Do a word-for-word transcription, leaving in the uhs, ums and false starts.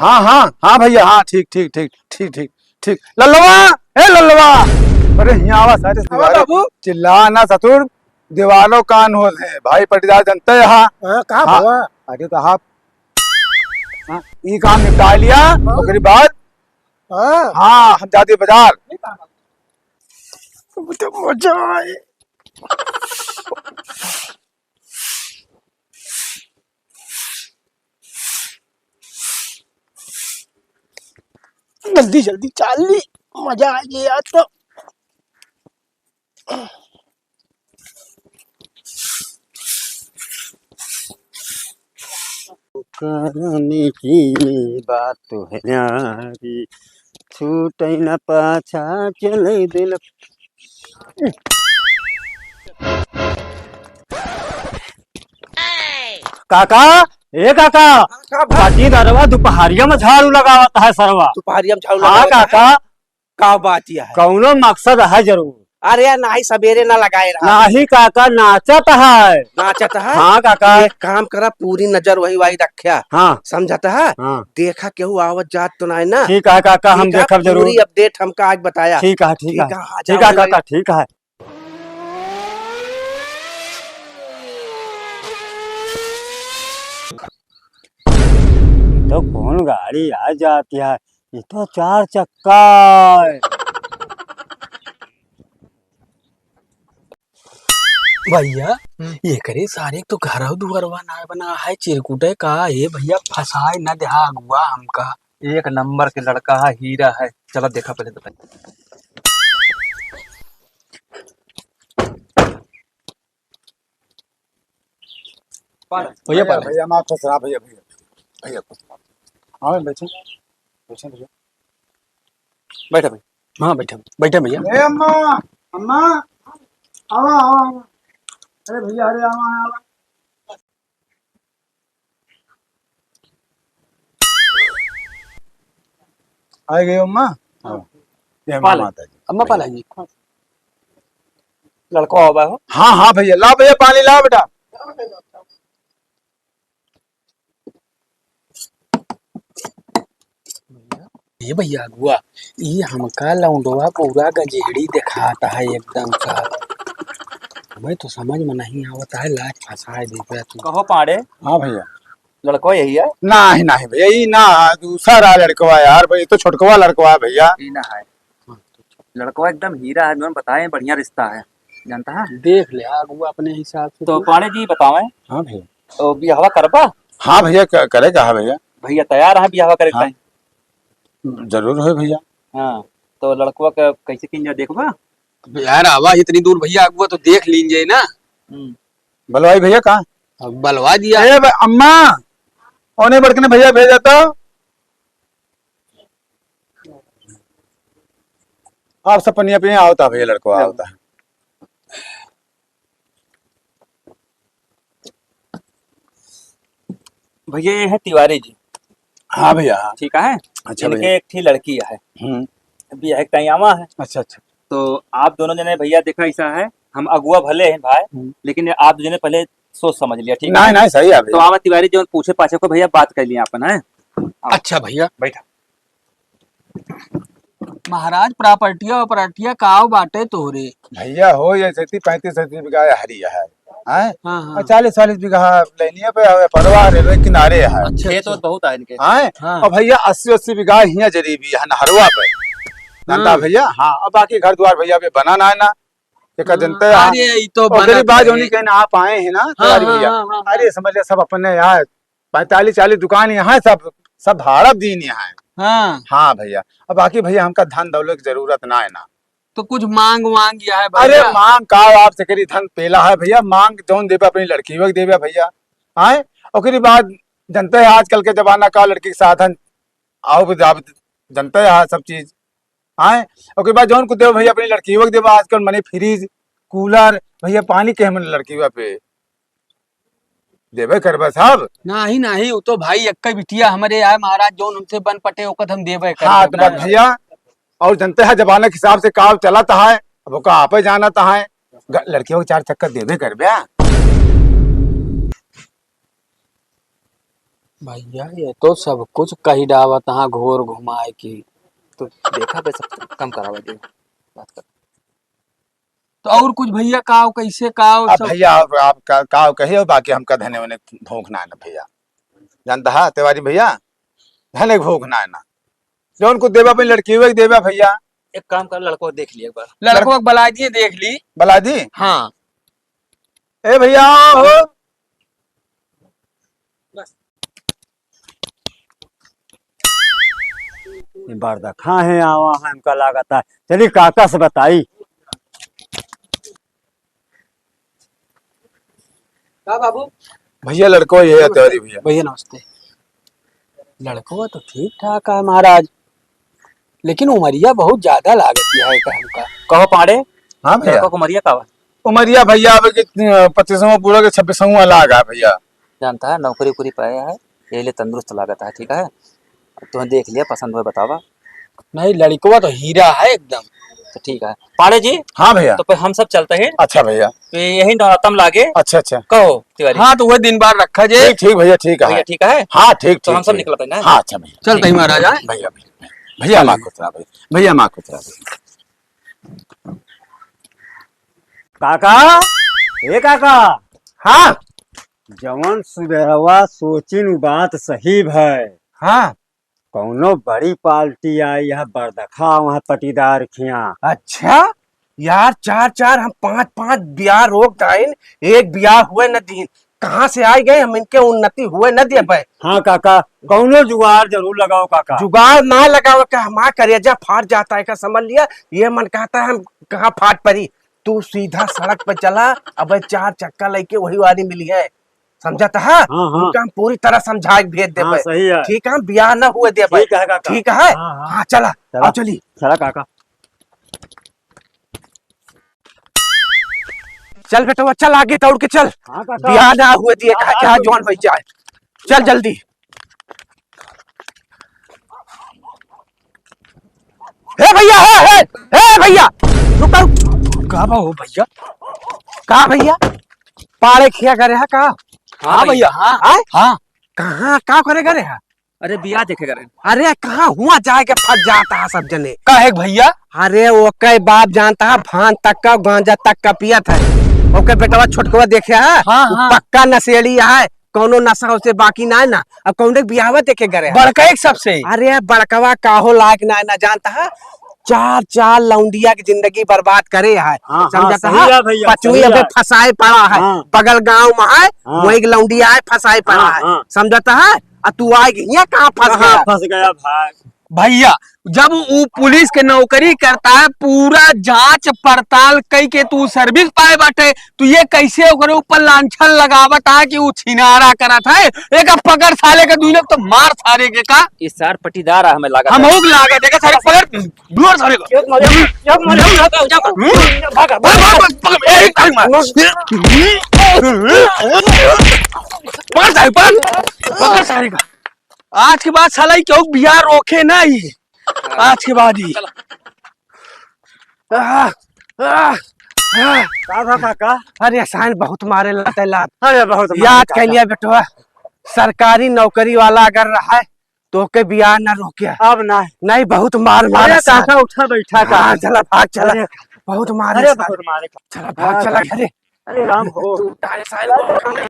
हाँ, हाँ, हाँ भइया, हाँ, ठीक, ठीक, ठीक। लल्लवा, ए लल्लवा, अरे हियाँ आवा, सारे हाँ दीवारों बाबू। चिल्ला ना ससुर, दीवारों कान होत है, भाई पटीदार जनते हैं, हाँ। हाँ, का हाँ। बाबा? अरे तो आप, हाँ, ई काम निपटा लिया, हाँ। ओकरी बाद, हाँ। हाँ, हम जाते बाजार। तो मजा आए। जल्दी जल्दी चाल ली, मजा आ गया तो। करनी की बात तो है न्यारी, छूटे न पाछा चले दिल। काका, ए काका, का बा? पटीदारवा दुपहरिया में झाड़ू लगावत है सरवा। दुपहरिया में झाड़ू हाँ लगावत है? काका। का बात यह है? कौनो मकसद है जरूर। अरे यार, नाही सबेरे ना लगाए रहा। नाही काका, नाचत है। नाचत है? हाँ काका। एक काम करा, पूरी नजर वही वही रख्या। हाँ। समझत है? हाँ। देखा केहू आवत जात तो नाही ना? ठीक है काका, हम ठीक है, देखब जरूर। पूरी update हमका आज बताया। ठीक है, ठीक है। ठीक है, हाँ, ठीक है जाओ काका, भाई। ठीक है। तो कौन गाड़ी आ जाती है? ये तो चार चक्का है। भइया, हम्म। एकरे सारे तो घरवा दुआरवा ना बना है, चिरकुटे का, ए भइया, फंसाए न देहा अगुआ हमका। एक नंबर के लड़का है, हीरा है। चला देखा पहले तो। भइया, भइया, पाले। भइया, माफ करना, भइया, भइया, भइया, खुश रहा। हाँ, बैठे, बैठे भइया। बैठा भइया। हाँ, बैठा, बैठा भइया। ए अम्मा, अम्मा, आवा, आवा, आवा। अरे भइया, अरे आवा, आवा। आ गए अम्मा? हाँ। ये अम्मा पाला। माता जी। अम्मा पाला जी। लड़को आवा हो। हाँ, हाँ भइया, ला भइया, पानी ला बेटा। ए भइया अगुआ, ई हमका लौंडवा पूरा गजेड़ी देखात है एकदम से। हमें तो समझ में नहीं आवत है, लाज फंसाए देबे तू। कहो पाड़े। हाँ भइया। लड़को यही है? नाही, नाही भइया, ई ना, दूसरा लड़कवा यार, भइया, ई तो छोटकवा लड़कवा है भइया। ई ना है। लड़कवा एकदम हीरा है, जौन बताए, बढ़िया रिश्ता है, जानता है? देख ले, अगुआ अपने हिसाब से तो तू। पाड़े जी बतावे। हाँ भइया। तो बियाहवा करबा? हाँ भइया, क-, करे का है भइया? भइया तैयार है बियाहवा करे हाँ। ताई? जरूर है भइया। हाँ, तो लड़कवा का कैसे किन जा देखबा? अब यार, आवा इतनी दूर भइया, अगुआ तो देख लीन जाए ना। हम्म। बलवाई भइया का? अब बलवा दिया। ए ब-, अम्मा, ओने बड़कने भइया भेजा तो। आप सब पनिया पिए, आवता भइया, लड़को आवता है। भइया, ये है तिवारी जी। हाँ भइया। ठीक है? अच्छा इनके भइया। एक ठी लड़की है। हम्म। अभी एक टाइम आवा है। अच्छा, अच्छा। तो आप दोनों जने भइया देखा ऐसा है, हम अगुआ भले हैं भाई, हम्म। लेकिन आप दोनों जने पहले सोच समझ लिया, ठीक है? नहीं, नहीं, सही है तो भइया। आप तिवारी जी पूछे पाछे को भइया बात कर लिया अपन, है? आओ। अच्छा भइया। बैठा। महाराज, प्रॉपर्टिया वॉपर्टिया काव बाटे तोहरे? भइया हो, ये सैंतीस पैंतीस सैंतीस बीघा हरी है, हैं? हाँ, हाँ। और चालीस चालीस बीघा लेनिया पे है, परवा रेलवे किनारे है। अच्छा, खेत अच्छा। बहुत है इनके। हैं? हाँ। और भइया अस्सी अस्सी बीघा हियाँ जरीबी है नहरवा पे। नंदा हाँ। भइया, हाँ, और बाकी घर द्वार भइया अभी बना ना है ना। एक हाँ, जनते हैं। अरे, ई तो ओकरी बनत बाद है। जौनी कहीं आप आए हैं ना, हाँ, तिवारी हाँ, भइया। हाँ, हाँ, अरे, हाँ। समझ लिया, सब अपने यार पैंतालीस चालीस दुकान यहाँ है, सब, सब भाड़ा दीन यहाँ है। हाँ। हाँ भइया, अब बाकी भइया हमका धन दौलत की जरूरत ना है ना। तो कुछ मांग वांग या है अरे भइया? मांग का, आपसे करी धन पेला है भइया, मांग जौन देबे अपनी लड़की को देबे भइया। आए, ओकरी बाद जनते हैं आजकल के जमाना का लड़की के साधन, आओ भी आप जनते हैं सब चीज। आए, ओकरी बाद जौन कुछ देबे भइया अपनी लड़की को देबे, आजकल मने फ्रिज, कूलर, भइया पानी के हमने लड़की पे देबे करबे साहब। नाही, नाही, उ तो भाई एक्कै बिटिया हमरे आए महाराज, जौन उनसे बन पटे ओकत हम देबे करबे। हाँ, तो बस भइया, और जनते हैं जमाना के हिसाब से काम चलत है, अब ओका आपे जानत है, ग-, लड़कियों के चार चक्कर देबे करबे। भैया, ये तो सब कुछ कही डावत हाँ, घोर घुमाए की। तो देखा बे, सब कम करावा दे, बात कर। तो और कुछ भैया, काव कैसे काव अब सब? भैया, आप, आप का, काव कहियो, बाकी हमका धने वने भोंकना है ना भैया, जानता है तिवारी भैया, धने भोंकना है ना, जौन कुछ देबा अपनी लड़की हुए देबा भैया। एक काम कर, लड़को देख ली एक बार। लड़को लड़- के बुला दिए, देख ली। बुला दी? हाँ। ए भैया, आओ हो। ये बरदखा है, आवा है, हमका लागत है। चली काका से बताई। का बाबू? भैया, लड़को ये है नमस्ते। तिवारी भैया। भैया, नमस्ते। लड़को तो ठीक ठाक है महाराज, लेकिन उमरिया बहुत ज्यादा लागत है का हमका। कहो पाड़े, हाँ भैया। लड़को को उमरिया का बा? उमरिया भैया, अब के, अ, पच्चीसवाँ पूरा के छब्बीसवाँ लाग है भैया। जानता है, नौकरी उकरी पाया है, यही लिए तंदुरुस्त लागत है, ठीक है? तुम्हें देख लिया, पसंद हुआ बतावा। नहीं, लड़कवा तो हीरा है एकदम। तो ठीक है पाड़े जी। हाँ भैया। तो फिर हम सब चलते हैं। अच्छा भैया। तो यही नौरातम लागे। अच्छा, अच्छा। कहो तिवारी। हाँ, तो वह दिन बार रखा जे। ठीक, ठीक भैया, ठीक है। भैया, ठीक है। हाँ, ठीक, तो ठीक, हम सब ठीक। निकलते हैं ना। हाँ, अच्छा भैया। चलते हैं महाराज, हाँ? भैया, भैया, भैया, माँ खुश रहा भैया, भैया, माँ खुश रहा भैया। काका, ए काका। हाँ। जवन सुबेरवा सोचिन उ बात सही भय। हाँ। कौनो बड़ी पार्टी आई है बरदखा वहाँ पटीदार खिया। अच्छा यार, चार चार हम पाँच पाँच बियाह रोक दाइन, एक बियाह हुए न दीन। कहाँ से आइ गए, हम इनके उन्नति हुए न देबे। हाँ काका, कौनो जुगाड़ जरूर लगाओ काका। जुगाड़ ना लगावे के हमार करेजा फाट जाता है, का समझ लिया? ये मन कहता है हम कहाँ फाट पड़ी। तू सीधा सड़क पे चला, अबे चार चक्का लेके वही वाली मिली है, समझत है? हाँ, हाँ। उनका हम पूरी तरह समझा के भेज देबे। हाँ, सही है। ठीक है, हम बियाह ना हुए देबे। ठीक है काका। ठीक है? हाँ, हाँ। हाँ, चला, चला। आओ चली। चला काका। चल बेटवा, चल आगे दौड़ के चल। हाँ काका। बियाह ना हुए दिए, हाँ, कहा, हाँ, कहा तो जवान हो जाए। चल जल्दी। हे भैया, हे, हे, हे भैया, रुका, रुका। का बा हो भैया? का भैया? पाड़े खिया करे है का? हाँ हाँ भैया, भैया, हाँ। आय? हाँ। कहाँ, का करे करे है? अरे बियाह देखे करे। अरे कहाँ हुआ जाए के फंस जाता है सब जने। काहे भैया? अरे ओके बाप जानता है, भान तक का, गांजा तक का पियत है। ओके बेटवा छोटकवा देखे है, हाँ, वो हाँ। पक्का नशेड़ी है। कौनो नशा उसे बाकी ना है ना। अब कौन देख बियाहवा देखे करे है? बड़का एक सबसे। अरे बड़कवा काहो लायक ना है ना जानता है, चार चार लौंडिया की जिंदगी बर्बाद करे है। हाँ, हाँ, समझता सही है? है भैया, पचवी सही अबे है। फंसाए पड़ा है, हाँ। बगल गांव में है, हाँ। वही लौंडिया है फंसाए पड़ा हाँ, है। हाँ। समझता है? आ तू आए हियां कहाँ फंस कहाँ गया? फंस गया भाई? भैया, जब उ पुलिस के नौकरी करता है, पूरा जांच पड़ताल कई के तू सर्विस पाए बाटे, तो ये कैसे ओकरे ऊपर लांछन लगावत है कि उ छिनारा करत है? एक पकड़ साले के, दुई लोग तो मार सारे के का। ये सार पटीदार है, हमें लागत हम है। होग लागत है, सारे पकड़, दूर सारे को। एक मारे, एक मारे, जाओ, जाओ, जाओ। भागा, भाग, भाग, भाग, भाग, एक टाइम मार। मार सारे, पकड़, पकड़ सारे का। आज के बाद साला ही केहू बियाह रोके ना ही। हाँ। आज के बाद ही। चलो। आह, आह, आह। का था काका? अरे साइन बहुत मारे लाते लात। अरे बहुत मारे याद काका। कर लिया बेटवा, सरकारी नौकरी वाला अगर रहा है तो के बियाह ना रोके। अब ना। नहीं, बहुत मार मारे अरे साइन। काका उठा बैठा का। हाँ, चला भाग चला। अरे बहुत मारे अरे साइन। बहुत मारे। चला भाग हाँ, चला घरे। अरे राम हो। तू उठा साइन को।